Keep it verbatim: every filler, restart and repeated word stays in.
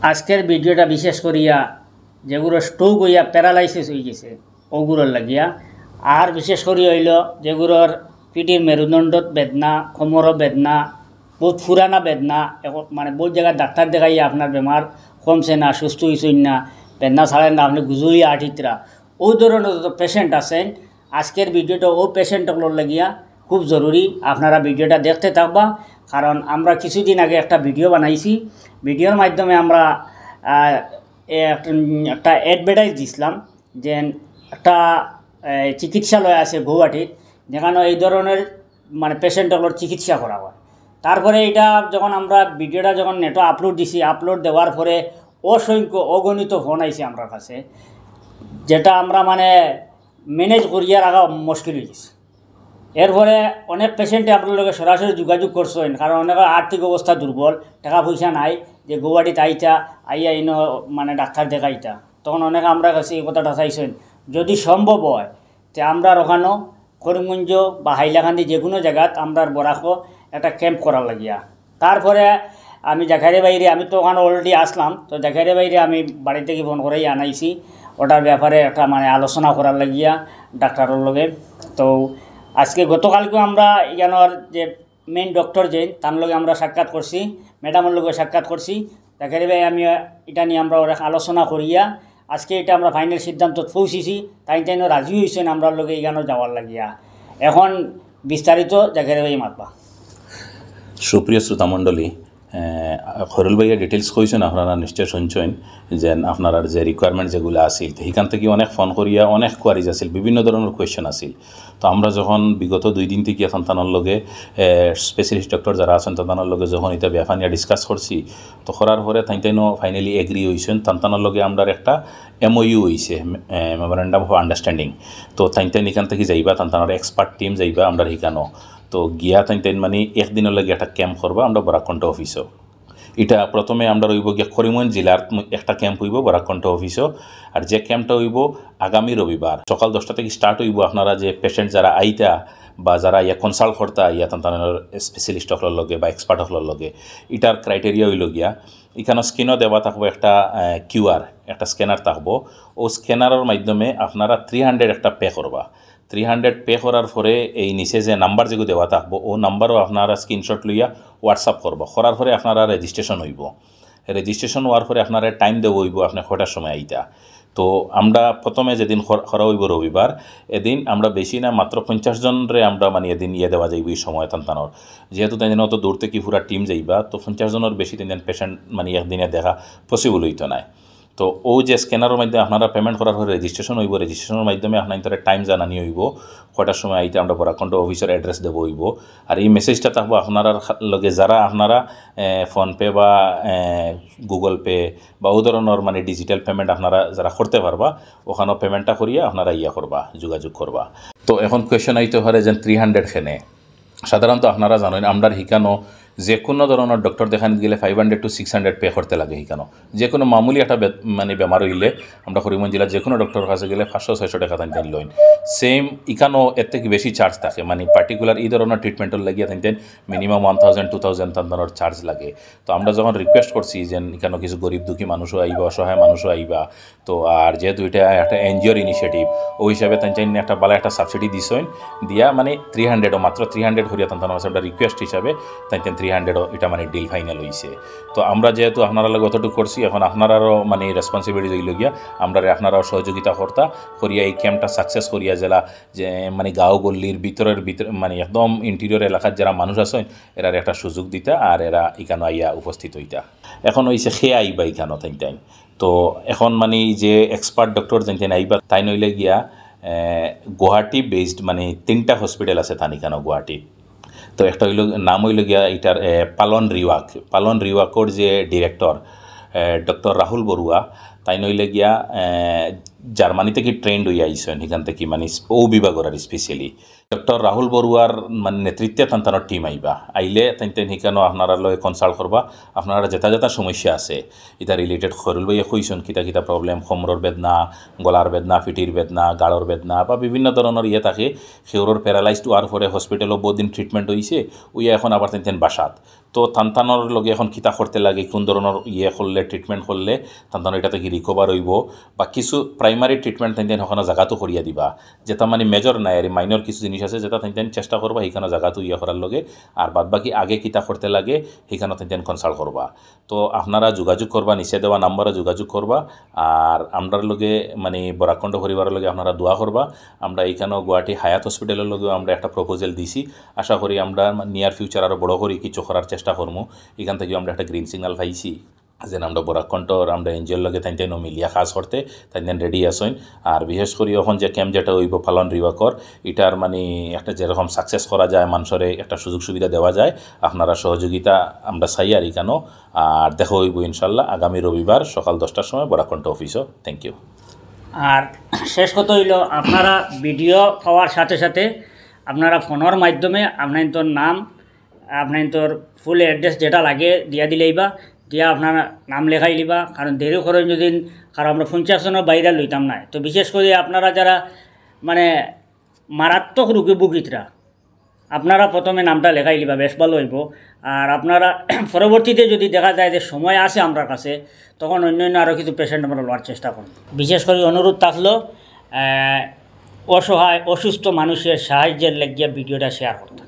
আজকের ভিডিওটা বিশেষ করিয়া যেগুলো স্ট্রোক হইয়া প্যারালাইসিস হয়ে গেছে, ওগুলোর লাগিয়া। আর বিশেষ করি হইল যেগুলোর পিঠির মেরুদণ্ডত বেদনা, কোমরও বেদনা, বহুত পুরানা বেদনা, এখন মানে বহুত জায়গায় ডাক্তার দেখাইয়া আপনার বেমার কমছে না, সুস্থ হইছইন না, বেদনা ছাড়েন না, আপনি গুজুইয়া আটিতরা, ও ধরনের যত পেশেন্ট আছেন, আজকের ভিডিওটা ও পেশেন্ট অকলর লাগিয়া খুব জরুরি। আপনারা ভিডিওটা দেখতে থাকবা, কারণ আমরা কিছুদিন আগে একটা ভিডিও বানাইছি। ভিডিওর মাধ্যমে আমরা আহ, এ, একটা, উম, একটা অ্যাডভার্টাইজ দিছিলাম যে একটা এ, চিকিৎসালয় আছে গুয়াহাটিত, যেখানে এই ধরনের মানে পেশেন্ট অকলর চিকিৎসা করা হয়। তারপরে এটা যখন আমরা ভিডিওটা যখন নেটে আপলোড দিছি, আপলোড দেওয়ার পরে অসংখ্য অগণিত ফোন আইছে আমরার কাছে, যেটা আমরা মানে ম্যানেজ করিয়া রাখা মুশকিল হয়ে গেছে। এরপরে অনেক পেশেন্টে আপনার লগে সরাসরি যোগাযোগ করছেন, কারণ অনেকের আর্থিক অবস্থা দুর্বল, টাকা পয়সা নাই যে গুয়াহাটিত আইতা, আইয়া ইনো মানে ডাক্তার দেখাইতা। তখন অনেকে আমরার কাছে এই কথাটা চাইছেন, যদি সম্ভব হয়, তে আমরার ওখানো করিমগঞ্জ বা হাইলাকান্দি যে কোনো জায়গাত আমরার বরাকো একটা ক্যাম্প করার লাগিয়া। তারপরে আমি জাকারিয়া ভাইরে, আমি তো ওখানে অলরেডি আসলাম, তো জাকারিয়া ভাইরে আমি বাড়ি থেকে ফোন করেই আনাইছি, ওটার ব্যাপারে একটা মানে আলোচনা করার লাগিয়া ডাক্তারর লগে। তো আজকে গতকালকেও আমরা ইয়ানোর যে মেইন ডক্টর যে তার লগে আমরা সাক্ষাৎ করছি, ম্যাডামর লগে সাক্ষাৎ করছি। জাকারিয়া ভাই, আমি এটা নিয়ে আমরা অনেক আলোচনা করিয়া আজকে এটা আমরা ফাইনাল সিদ্ধান্ত পৌঁছিছি। তাইন তাইনও রাজি হইছেন আমরার লগে এখানো যাওয়ার লাগিয়া। এখন বিস্তারিত জাকারিয়া ভাই মাতবা। সুপ্রিয় শ্রোতামণ্ডলী, আহ, খয়রুল ভাইয়া ডিটেলস কইছেন, আপনারা নিশ্চয় শুনছেন যে আপনারার যে রিকোয়ারমেন্ট যেগুলো আছিল, তো সেখান থেকে অনেক ফোন করিয়া অনেক কোয়ারিজ আছিল, বিভিন্ন ধরনের কোয়েশ্চেন আছিল। তো আমরা যখন বিগত দুই দিন থেকে তান তানর লগে স্পেশালিস্ট ডক্টর যারা আছেন তান তানর লগে যখন এটা ব্যাপার নিয়ে ডিসকাস করছি, তো করার পরে তাইন তাইনও ফাইনালি এগ্রি হইছেন। তান তানর লগে আমরার একটা এমওইউ হইছে, মেমোরেন্ডাম অফ আন্ডারস্ট্যান্ডিং। তো তাইন তাইন এখান থেকে যাইবা, তান তানর এক্সপার্ট টিম যাইবা আমরার হিকানো। তো গিয়া তাইন তাইন মানে একদিনর লাগি একটা ক্যাম্প করবা আমরা বরাক কণ্ঠ অফিসও। এটা প্রথমে আমরা রইব গিয়া করিমগঞ্জ জেলার একটা ক্যাম্প হইব বরাক কণ্ঠ অফিসও। আর যে ক্যাম্পটা হইব আগামী রবিবার সকাল দশটা থেকে স্টার্ট হইব। আপনারা যে পেশেন্ট যারা আইতা বা যারা ইয়া কনসাল্ট করতা ইয়া তান তানর স্পেশালিস্ট অকলর লগে বা এক্সপার্ট অকলর লগে, এটার ক্রাইটেরিয়া হইল গিয়া এখানে স্ক্রিনও দেওয়া থাকবো একটা কিউআর, একটা স্ক্যানার থাকবো। ও স্ক্যানারের মাধ্যমে আপনারা থ্রি হান্ড্রেড একটা পে করবা। থ্রি হান্ড্রেড পে করার পরে এই নিচে যে নাম্বার যেগুলো দেওয়া থাকবো, ও নাম্বারও আপনারা স্ক্রিনশট লইয়া হোয়াটসঅ্যাপ করবো। করার পরে আপনারা রেজিস্ট্রেশন হইব। রেজিস্ট্রেশন হওয়ার পরে আপনারা টাইম দেওয়া হইব আপনি কয়টার সময় আইতা। তো আমরা প্রথমে যেদিন কর-, করা হইব রবিবার, এদিন আমরা বেশি না, মাত্র পঞ্চাশ জনরে আমরা মানে এদিন ইয়ে দেওয়া যাইব এই সময় তান তানর। যেহেতু তাইন অত দূর থেকে পুরা টিম যাইবা, তো পঞ্চাশ জনের বেশি তাইন পেশেন্ট মানে একদিনে দেখা পসিবল হইতো না। তো ও যে স্ক্যানারের মাধ্যমে আপনারা পেমেন্ট করার পরে রেজিস্ট্রেশন হইব, রেজিস্ট্রেশনের মাধ্যমে আপনার তারা টাইম জানানি হইব, কয়টার সময় আইতে আমরা বরাক কণ্ঠ অফিসর অ্যাড্রেস দেবো হইব। আর এই মেসেজটা থাকবো আপনারার খা-, লগে যারা আপনারা ফোনপে বা গুগল পে বা ও ধরনের মানে ডিজিটাল পেমেন্ট আপনারা যারা করতে পারবা, ওখানেও পেমেন্টটা করিয়া আপনারা ইয়া করবা, যোগাযোগ করবা। তো এখন কোয়েশ্চন আইতে পারে যে থ্রি হান্ড্রেড কেনে। সাধারণত আপনারা জানেন আমরার হিকানো যে কোনো ধরনের ডক্টর দেখানিত গেলে five hundred to six hundred pay করতে লাগে হিকানো। যে কোনো মামুলি একটা বে-, মানে বেমার হইলে আমরা করিমগঞ্জ জেলার যে কোনো ডক্টরের কাছে গেলে পাঁচশো ছয়শো টাকা তাইন তাইন লইন। সেম ইকানো এর থেকে বেশি চার্জ থাকে, মানে পার্টিকুলার এই ধরনের ট্রিটমেন্টের লাগিয়া তাইন তাইন মিনিমাম ওয়ান থাউজেন্ড টু থাউজেন্ড তান তানর চার্জ লাগে। তো আমরা যখন রিকোয়েস্ট করছি যে ইকানো কিছু গরিব দুঃখী মানুষও আইবা, অসহায় মানুষও আইবা, তো আর যেহেতু এটা একটা এনজিওর ইনিশিয়েটিভ, ওই হিসাবে তাইন তাইন একটা ভালো একটা সাবসিডি দিছইন, দিয়া মানে থ্রি হান্ড্রেডও, মাত্র থ্রি হান্ড্রেড করিয়া তান তানর কাছে একটা রিকোয়েস্ট হিসাবে তাইন তাইন থ্রি হান্ড্রেডও এটা মানে ডিল ফাইনাল হইছে। তো আমরা যেহেতু আপনারা লগে অতটুকু করছি, এখন আপনারারও মানে রেসপন্সিবিলিটি হইল গিয়া আমরা আপনারাও সহযোগিতা করতা করিয়া এই ক্যাম্পটা সাকসেস করিয়া জেলা যে মানে গাঁও গল্লির ভিতরের ভিতরে মানে একদম ইন্টেরিয়র এলাকার যারা মানুষ আছেন এরার একটা সুযোগ দিতা আর এরা ইকানো আইয়া উপস্থিত হইতা। এখন হইছে খে আইবা ইকানো তাইন তাইন। তো এখন মানে যে এক্সপার্ট ডক্টর যেন আইবা তাইন হইলে গিয়া এ, গুয়াহাটি বেসড মানে তিনটা হসপিটাল আছে তান ইকানো গুয়াহাটি। তো একটা হইল, নাম হইল গিয়া এটার এ, পালন রিওয়াক। পালন রিওয়াকর যে ডিরেক্টর ডক্টর রাহুল বড়ুয়া, তাইন হইলে গিয়া এ, জার্মানি থাকি ট্রেন্ড অইয়া আইছইন, হিখান থাকি মানে ও বিভাগর আর স্পেশালি ডক্টর রাহুল বড়ুয়ার মানে নেতৃত্বে তান তানোর টিম আইবা। আইলে তাইন তাইন হিখানো আপনারা লগে কনসাল্ট করবা, আপনারা যেটা যেটা সমস্যা আছে, ইটা রিলেটেড খয়রুল ভাইয়ে কইছইন, কিতা কিতা প্রবলেম, কোমরর বেদনা, গলার বেদনা, পিঠির বেদনা, গাড়র বেদনা বা বিভিন্ন ধরনর ইয়ে থাকে, কেউরর প্যারালাইজড অওয়ার পরে হসপিটালো বহুত দিন ট্রিটমেন্ট অইছে, অইয়া এখন আবার তাইন তাইন বাসাত। তো তান তানোর লগে এখন কিতা করতে লাগে, কোন ধরনর ইয়ে করলে, ট্রিটমেন্ট করলে তান তানোর ইটা থাকি রিকভার অইবো, বা কিছু প্রাইমারি ট্রিটমেন্ট তাইন তাইন হকনো জাগাতো করিয়া দিবা, যেটা মানে মেজর নায় আর মাইনর কিছু জিনিস আছে যেটা তাইন তাইন চেষ্টা করবা হিখানো জাগাতো ইয়ে করার লগে, আর বাদ বাকি আগে কিতা করতে লাগে হিখানো তাইন তাইন কনসাল্ট করবা। তো আপনারা যোগাযোগ করবা, নিচে দেওয়া নাম্বারো যোগাযোগ করবা। আর আমরার লগে মানে বরাকণ্ঠ পরিবারর লগে আপনারা দোয়া করবা। আমরা ইখানো গুয়াহাটি হায়াত হসপিটালর লগেও আমরা একটা প্রপোজাল দিছি। আশা করি আমরা নিয়ার ফিউচার আরও বড় করি কিছু করার চেষ্টা করমু। ইখান থাকি আমরা একটা গ্রিন সিগন্যাল পাইছি, যেন আমরা বরাকণ্ঠর আমরা এনজিওর লগে তাইন তাইনও মিলিয়া কাজ করতে তাইন তাইন রেডি আছইন। আর বিশেষ করি এখন যে ক্যাম্প যেটা অইবো পালন রিওয়াকর, ইটার মানে একটা যেরকম সাকসেস করা যায়, মানষরে একটা সুযোগ সুবিধা দেওয়া যায়, আপনারা সহযোগিতা আমরা চাই। আর ইখানো আর দেখা অইবো ইনশাল্লাহ আগামী রবিবার সকাল দশটার সময় বরাকণ্ঠ অফিসো। Thank you. আর শেষ কথা অইলো, আপনারা ভিডিও পাওয়ার সাথে সাথে আপনারা ফোনর মাধ্যমে আপনাইনতর নাম, আপনাইনতর ফুল অ্যাড্রেস যেটা লাগে দিয়া দিলাইবা, দিয়া আপনারা নাম লেখাই লিবা। কারণ দেরি করইন যদি, কারণ আমরা পঞ্চাশ জনর বাইরে লইতাম নায়। তো বিশেষ করি আপনারা যারা মানে মারাত্মক রোগে ভুগিতরা, আপনারা প্রথমে নামটা লেখাই লিবা, বেশ ভালো অইবো। আর আপনারা পরবর্তীতে যদি দেখা যায় যে সময় আছে আমরার কাছে, তখন অন্য অন্য আরও কিছু পেশেন্ট আমরা লওয়ার চেষ্টা করমু। বিশেষ করি অনুরোধ থাকলো, আহ, অসহায় অসুস্থ মানুষর সাহায্যর লাগিয়া ভিডিওটা শেয়ার করতা।